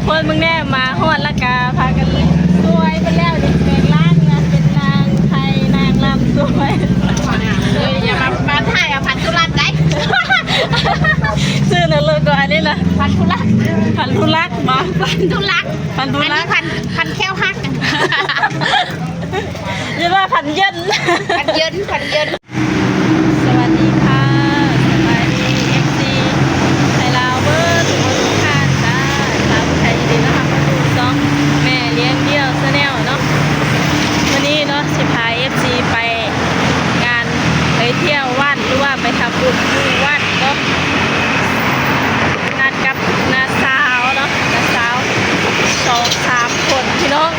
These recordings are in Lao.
ຄົນເບິ່ງແນ່ ມາຮອດແລ້ວກະພາກັນສວຍໄປແລ້ວ ນີ້ແປງຮ່າງນະ ເປັນນາງໄທນາງລຳສວຍ. ເອີຍ ຢ່າມາ ມາຖ່າຍເອົາພັນທຸລັກໄດ໋ ຊື່ນັ້ນເລີຍກໍອັນນີ້ນະ ພັນທຸລັກ ພັນທຸລັກບໍ? ພັນທຸລັກ ພັນທຸລັກ ອັນນີ້ພັນ ພັນແຂ້ວຫັກ ຢ່າວ່າພັນເຢັນ ພັນເຢັນ ພັນເຢັນ. ສະຫວັດດີຄ່ະ ສະບາຍດີ ເອັຟຊີ ໄທລາວເບີດທຸກຄົນທຸກທ່ານຈ້າ. ສາວໄທຍິນດີຕ້ອນຮັບເຂົ້າສູ່ຊ່ອງແມ່ລ້ຽງດ່ຽວ Channel ເນາະ. ມື້ນີ້ເນາະ ຊິພາ ເອັຟຊີ ໄປງານ ໄປທ່ຽວວັດ ຫຼືວ່າໄປທຳບຸນຢູ່ວັດເນາະ. ນັດກັບນ້າສາວເນາະ ນ້າສາວສອງສາມຄົນພີ່ນ້ອງ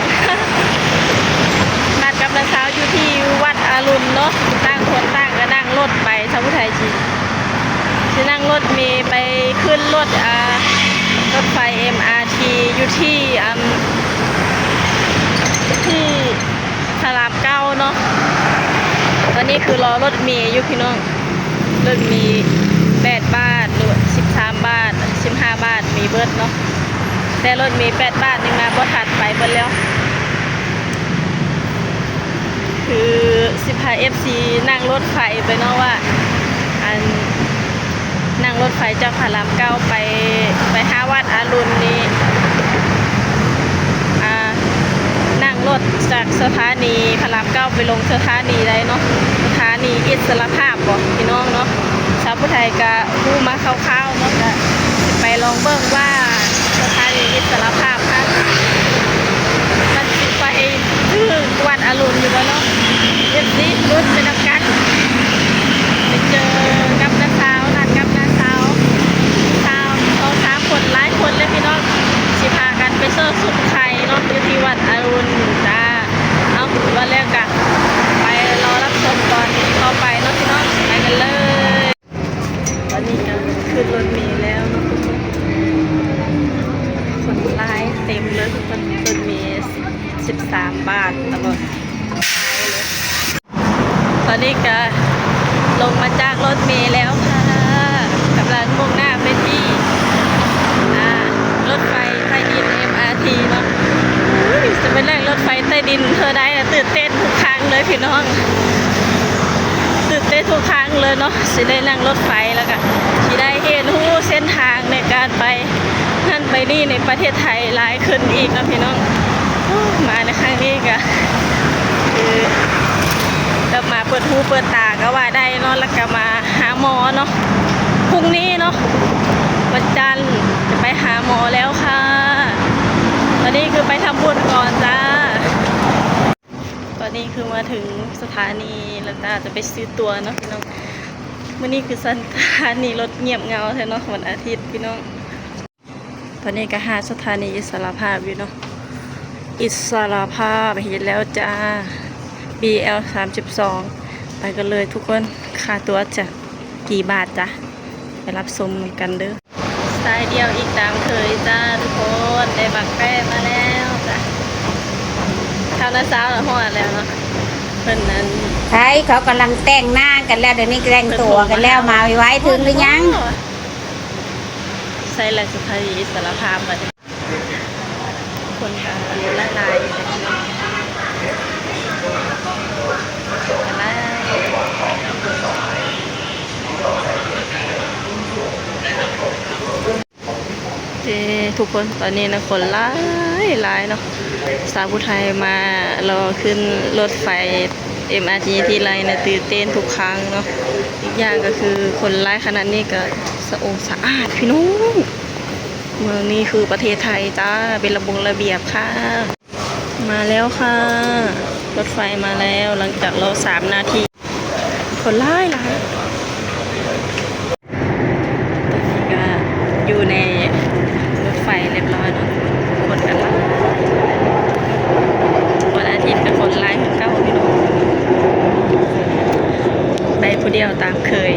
ນັດກັບນ້າສາວຢູ່ທີ່ວັດອະລຸນເນາະ. ຕ່າງຄົນຕ່າງກໍນັ່ງລົດໄປ ຊາວຜູ້ໄທຊິ ຊິນັ່ງລົດເມໄປຂຶ້ນລົດ ອ່າ ລົດໄຟ ເອັມອາທີ ຢູ່ທີ່ ອັນ ທີ່ ພະລາມເກົ້າເນາະ. ຕອນນີ້ຄືລໍລົດເມຢູ່ພີ່ນ້ອງ ລົດເມແປດບາດ ຫຼືສິບສາມບາດ ສິບຫ້າບາດ ມີເບິດເນາະ. ແຕ່ລົດເມແປດບາດນີ້ມາບໍ່ທັນ ໄປເບິດແລ້ວ. ຄືຊິພາ ເອັຟຊີ ນັ່ງລົດໄຟໄປເນາະ ວ່າ ອັນ ນັ່ງລົດໄຟຈາກພະລາມເກົ້າໄປ ໄປຫາວັດອະລຸນນີ້ ອ່າ ນັ່ງລົດຈາກສະຖານີພະລາມເກົ້າໄປລົງສະຖານີໃດເນາະ? ສະຖານີອິດສະລະພາບບໍພີ່ນ້ອງເນາະ? ຊາວຜູ້ໄທກະຮູ້ມາຄ່າວໆເນາະ ກະຊິໄປລອງເບິ່ງວ່າສະຖານີອິດສະລະພາບຫັ້ນ ມັນຊິໄປ ຖືກວັດອະລຸນຢູ່ບໍ່ເນາະ ເອັຟຊີ ລຸ້ນໄປນຳກັນ. ໄປເຈີກັບນ້າສາວ ນັດກັບນ້າສາວ ສາມ ສອງສາມຄົນ ຫຼາຍຄົນເລີຍພີ່ນ້ອງ. ຊິພາກັນໄປເຊີສຸດໄຂ່ເນາະ ຢູ່ທີ່ວັດອະລຸນຈ້າ. ເອົາ ວ່າແລ້ວກະໄປລໍຮັບຊົມຕອນຕໍ່ໄປເນາະພີ່ນ້ອງ ໄປກັນເລີຍ. ຕອນນີ້ກໍຂຶ້ນລົດເມແລ້ວເນາະ ຄົນຫຼາຍເຕັມເລີຍທຸກຄົນ. ລົດເມສິບສາມບາດຕະຫຼອດສາຍເລີຍ. ຕອນນີ້ກໍລົງມາຈາກລົດເມແລ້ວຄ່ະ ກຳລັງມຸ່ງໜ້າໄປທີ່ ອ່າ ລົດໄຟໃຕ້ດິນ ເອັມອາທີ ເນາະ. ອຸ້ຍ ຈະໄປນັ່ງລົດໄຟໃຕ້ດິນເທື່ອໃດ ຕື່ນເຕັ້ນທຸກຄັ້ງເລີຍພີ່ນ້ອງ ຕື່ນເຕັ້ນທຸກຄັ້ງເລີຍເນາະ. ຊິໄດ້ນັ່ງລົດໄຟ ແລ້ວກະຊິໄດ້ຮຽນຮູ້ເສັ້ນທາງໃນການໄປນັ້ນໄປນີ້ໃນປະເທດໄທຫຼາຍຂຶ້ນອີກເນາະພີ່ນ້ອງ. ໂອ້ ມາໃນຄັ້ງນີ້ກະຄືແບບມາເປີດຫູເປີດຕາກໍວ່າໄດ້ເນາະ ແລ້ວກະມາຫາໝໍເນາະ. ພຸ່ງນີ້ເນາະ ວັນຈັນຈະໄປຫາໝໍແລ້ວຄ່ະ. ຕອນນີ້ຄືໄປທຳບຸນກ່ອນຈ້າ. ຕອນນີ້ຄືມາເຖິງສະຖານີ ແລ້ວກໍຈະໄປຊື້ຕົ໋ວເນາະພີ່ນ້ອງ. ມື້ນີ້ຄືສະຖານີລົດງຽບເຫງົາແທ້ເນາະ ວັນອາທິດພີ່ນ້ອງ. ຕອນນີ້ກໍຫາສະຖານີອິດສະລະພາບຢູ່ເນາະ. ອິດສະລະພາບເຮັດແລ້ວຈ້າ ບີແອລສາມສິບສອງ. ໄປກັນເລີຍທຸກຄົນ. ຄ່າຕົ໋ວຈະ ກີ່ບາດຈະ ໄປຮັບຊົມນຳກັນເດີ. ສາຍດຽວອີກຕາມເຄີຍຈ້າທຸກຄົນ ໄດ້ບັກແປ້ມາແລ້ວຈ້າ. ເທົ່ານ້າສາວນະຮອດແລ້ວເນາະ ເພິ່ນນັ້ນ ໃຊ່ ເຂົາກຳລັງແຕ່ງໜ້າກັນແລ້ວ ດຽວນີ້ແຕ່ງຕົວກັນແລ້ວ ມາໄວໆ ເຖິງຫຼືຍັງ? ໃສ່ແລ້ວ ສະຖານີອິດສະລະພາບບັດນີ້ ຄົນກະຫຼາຍໆ ຫຼາຍ. ເອີ ທຸກຄົນ ຕອນນີ້ນະ ຄົນຫຼາຍໆເນາະ. ສາວຜູ້ໄທມາລໍຂຶ້ນລົດໄຟເອັມອາທີທີໄລນະ ຕື່ນເຕັ້ນທຸກຄັ້ງເນາະ. ອີກຢ່າງກໍຄືຄົນຫຼາຍຂະໜາດນີ້ກໍສະອົງສະອາດພີ່ນ້ອງ. ເມືອງນີ້ຄືປະເທດໄທຈ້າ ເປັນລະບົງລະບຽບຄ່ະ. ມາແລ້ວຄ່ະ ລົດໄຟມາແລ້ວ ຫຼັງຈາກລໍສາມນາທີ. ຄົນຫຼາຍໆ ຕອນນີ້ກະຢູ່ໃນລົດໄຟຮຽບຮ້ອຍເນາະ ຄົນກະຫຼາຍ. ວັນອາທິດກະຄົນຫຼາຍຄືເກົ່າພີ່ນ້ອງ ໄປຜູ້ດຽວຕາມເຄີຍ.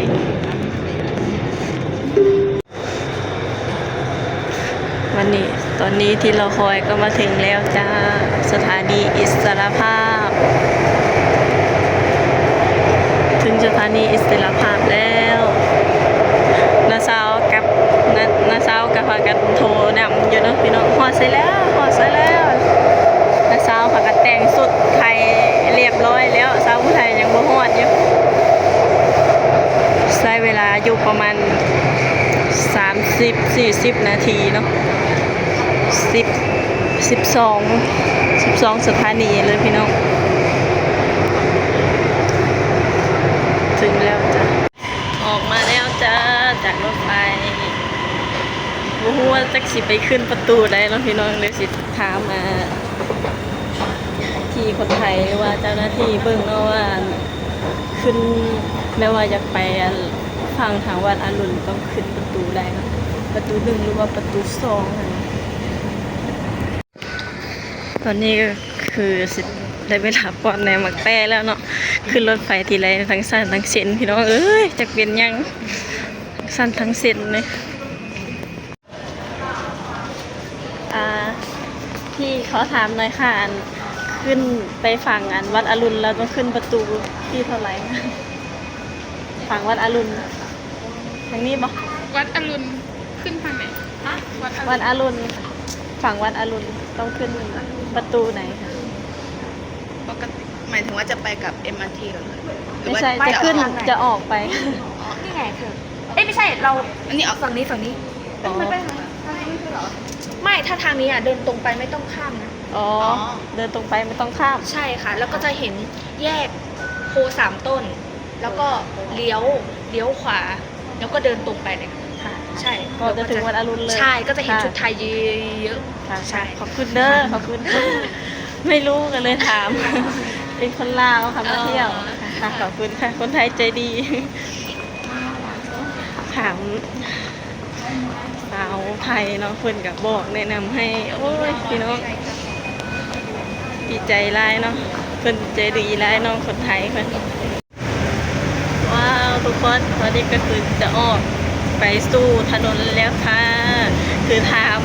ວັນນີ້ ຕອນນີ້ທີ່ລໍຄອຍກໍມາເຖິງແລ້ວຈ້າ ສະຖານີອິດສະລະພາບ. ເຖິງສະຖານີອິດສະລະພາບແລ້ວ. ນ້າສາວກັບ ນ້າ ນ້າສາວກໍພາກັນໂທນຳຢູ່ເນາະພີ່ນ້ອງ. ຮອດ ໃສ່ແລ້ວ ຮອດໃສ່ແລ້ວ. ນ້າສາວພາກັນແຕ່ງຊຸດໄທຮຽບຮ້ອຍແລ້ວ, ສາວຜູ້ໄທຍັງບໍ່ຮອດຢູ່. ໃຊ້ເວລາຢູ່ປະມານສາມສິບ ສີ່ສິບນາທີເນາະ, ສິບ ສິບສອງ ສິບສອງສະຖານີເລີຍພີ່ນ້ອງ. ເຖິງແລ້ວຈ້າ. ອອກມາແລ້ວຈ້າ ຈາກລົດໄຟ. ບໍ່ຮູ້ວ່າຈັກຊິໄປຂຶ້ນປະຕູໃດເນາະພີ່ນ້ອງ, ດຽວຊິຖາມ ອ່າ ທີ່ຄົນໄທ ຫຼືວ່າເຈົ້າໜ້າທີ່ເບິ່ງເນາະວ່າ ອັນ ຂຶ້ນ ແບບວ່າຢາກໄປ ອັນ ຝັ່ງທາງວັດອະລຸນ ຕ້ອງຂຶ້ນປະຕູໃດເນາະ, ປະຕູໜຶ່ງ ຫຼືວ່າປະຕູສອງຫັ້ນ. ຕອນນີ້ກໍຄືຊິໄດ້ເວລາປ້ອນແນມໝາກແຕ້ແລ້ວເນາະ. ຂຶ້ນລົດໄຟທີໄລທັງສັ່ນທັງເຊັນ ພີ່ນ້ອງເອີຍ, ຈັກເປັນຫຍັງ ທັງສັ່ນທັງເຊັນເລີຍ. ອ່າ ພີ່ ຂໍຖາມໜ່ອຍຄ່ະ, ອັນ ຂຶ້ນໄປຝັ່ງ ອັນ ວັດອະລຸນ ແລ້ວຕ້ອງຂຶ້ນປະຕູທີເທົ່າໃດ? ຝັ່ງວັດອະລຸນ ທາງນີ້ບໍ່? ວັດອະລຸນ ຂຶ້ນທາງໃດ? ຮະ? ວັດອະລຸນ ວັດອະລຸນ ຝັ່ງວັດອະລຸນ ຕ້ອງຂຶ້ນປະຕູໃດຄະ? ປົກກະຕິ ໝາຍເຖິງວ່າຈະໄປກັບເອັມອາທີເຫຼື ຫຼືວ່າ ໄມ່ໃຊ່ ຈະຂຶ້ນ ຈະອອກໄປ? ອໍ ນີ້ໄງເທີ ເອີຍ ໄມ່ໃຊ່ ເຮົາ ອັນນີ້ອອກ ຝັ່ງນີ້ ຝັ່ງນີ້. ອໍ ໄມ່ ຖ້າທາງນີ້ອະ ເດີນຕົງໄປ ໄມ່ຕ້ອງຂ້າມນະ. ອໍ ອໍ ເດີນຕົງໄປ ໄມ່ຕ້ອງຂ້າມ. ໃຊ່ຄ່ະ ແລ້ວກໍຈະເຫັນແຍກໂພສາມຕົ້ນ ແລ້ວກໍລ້ຽວ ລ້ຽວຂວາ ແລ້ວກໍເດີນຕົງໄປເລີຍ. ຄ່ະ ໃຊ່ ກໍຈະເຖິງວັດອະລຸນເລີຍ. ໃຊ່ ກໍຈະເຫັນ ຄ່ະ ຊຸດໄທເຍີະໆ. ຄ່ະ ໃຊ່ ຂອບຄຸນເດີ ຂອບຄຸນ. ໄມ່ຮູ້ກໍເລີຍຖາມ ເປັນຄົນລາວຄ່ະ ມາທ່ຽວ. ອໍ ຄ່ະ ຂອບຄຸນຄ່ະ ຄົນໄທໃຈດີ. ຖາມສາວໄທເນາະ ເພິ່ນກໍບອກແນະນຳໃຫ້. ໂອ້ຍ ພີ່ນ້ອງ ດີໃຈຫຼາຍເນາະ, ເພິ່ນໃຈດີຫຼາຍເນາະ ຄົນໄທເພິ່ນ. ວ້າວ ທຸກຄົນ ຕອນນີ້ກໍຄືຈະອອກໄປສູ່ຖະໜົນແລ້ວຄ່ະ. ຄືຖາມ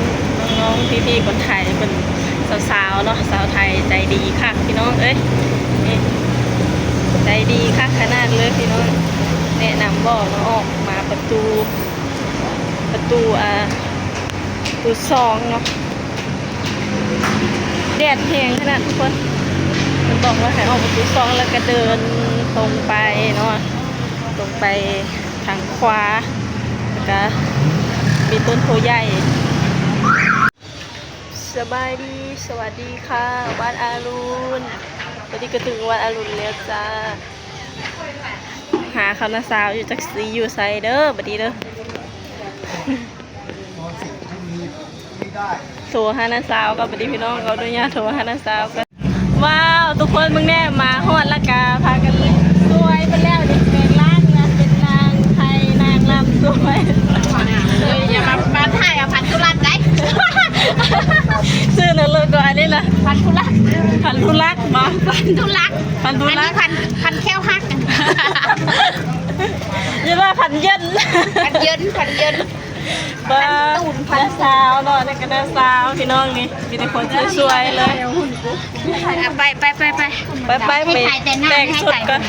ນ້ອງໆ ພີ່ໆ ຄົນໄທເພິ່ນ ສາວໆ ເນາະ ສາວໄທໃຈດີຄັກ ພີ່ນ້ອງເອີຍ ນີ້ ໃຈດີຄັກຂະໜາດເລີຍ ພີ່ນ້ອງ. ແນະນຳບອກເນາະ ອອກມາປະຕູ ປະຕູ ອ່າ ປະຕູສອງເນາະ. ແດດແຮງຂະໜາດ ທຸກຄົນ. ເພິ່ນບອກວ່າໃຫ້ອອກປະຕູສອງ ແລ້ວກະເດີນຕົງໄປເນາະ, ຕົງໄປທາງຂວາ ແລ້ວກະມີຕົ້ນໂພໃຫຍ່. ສະບາຍດີ ສະຫວັດດີຄ່ະ ວັດອາລຸນ. ຕອນນີ້ກະເຖິງວັດອາລຸນແລ້ວຈ້າ. ຫາເຂົານະສາວຢູ່ ຈັກຊິຢູ່ໃສເດີ ບັດນີ້ເດີ. ໂທຫານ້າສາວກ່ອນ ບັດນີ້ພີ່ນ້ອງ ຂໍອະນຸຍາດໂທຫານ້າສາວກ່ອນ. ວ້າວ ທຸກຄົນເບິ່ງແດ່ ມາຮອດແລ້ວກະພາກັນສວຍເບິດແລ້ວ. ນີ້ແປງຮ່າງນະ ເປັນນາງໄທ ນາງລຳສວຍ. ເອີຍ ຢ່າມາ ມາຖ່າຍເອົາພັນທຸລັກໄດ໋. ຊື່ໜັງເລີຍກໍອັນນີ້ນະ ພັນທຸລັກ ພັນທຸລັກບໍ? ພັນທຸລັກ ພັນທຸລັກ ອັນນີ້ພັນ ພັນແຂ້ວຫັກ. ຢ່າວ່າພັນເຢັນ ພັນເຢັນ ພັນເຢັນ. ປ້າ ນ້າສາວເນາະ ນີ້ກະນ້າສາວ ພີ່ນ້ອງ ນີ້ມີແຕ່ຄົນສວຍໆ ເລີຍ. ໄປ ໄປ ໄປ ໄປ ໄປ ໄປ ແຕ່ງຊຸດກ່ອນ.